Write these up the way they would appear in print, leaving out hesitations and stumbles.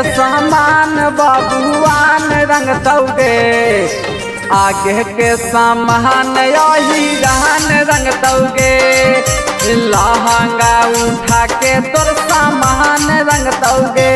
सामान बबुआन रंग तौगे, आगे के सामान यही रहन रंग तौगे। लहंगा उठा के तोर सामान रंग तौगे।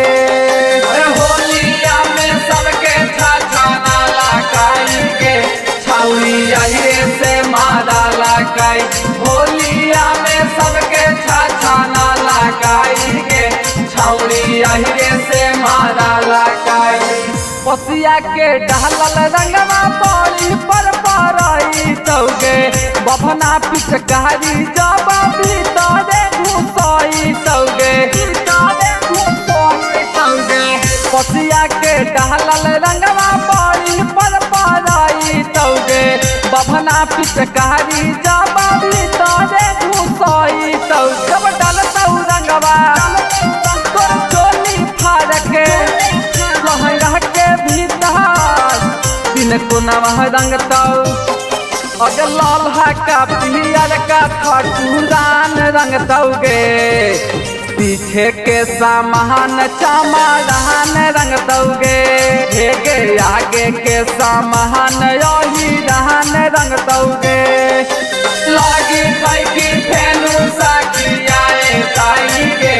होलिया में सबके छाछाना लगाई के छाउरी आइरे से मारा लगाई। होलिया में सबके छाछाना लगाई के छाउरी आइरे से मारा लगाई। पसिया के डहलल रंगवा पड़ी पर परई तौगे, बभना पिचकारी जब भीतरे घुसई तौगे। पसिया के डहलल रंगवा पड़ी पर परई तौगे, बभना पिचकारी जब भीतरे घुसई तौ। जब डलतौ रंगवा तोर चोली फाड़ के लहंगा के भीतर तीन कोनवा रंगतौ। अगर लाल का पियर का ठकुरान रंग तौगे, पीछे के सामान चमारान रंग तौगे। हे आगे के सामान यही रहन रंग तौगे। लागी की फेनु साकी आए ताई के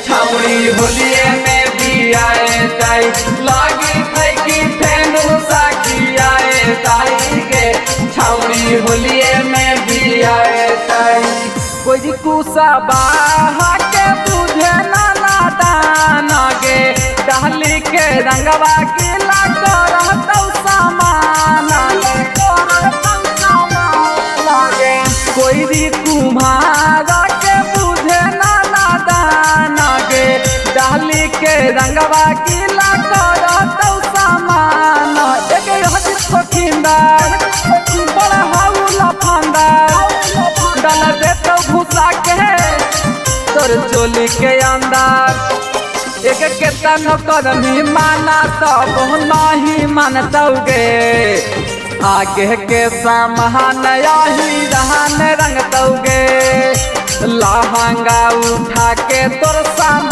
छाउरी होलिये में भी आए ताई। लागी की फेनु साकी आए ताई के छाउरी होलिये में भी आए ताई। कोई कुसा बाहा के बुझे नाना दाना गे, डहली के रंगवा गीला करतौ सामान। कोई कुम्हार के बुझे नाना दाना गे, डहली के रंगवा गीला करतौ सामान। एक हजित सखींदार बड़ा हाउला फांदा, डाल देतौ घुसा के तोर चोली के अंदर। एक केतन करनी माना तब नहीं मानतौगे, आगे के सामान यही रहन रंग तौगे। लहंगा उठा के तोर सामान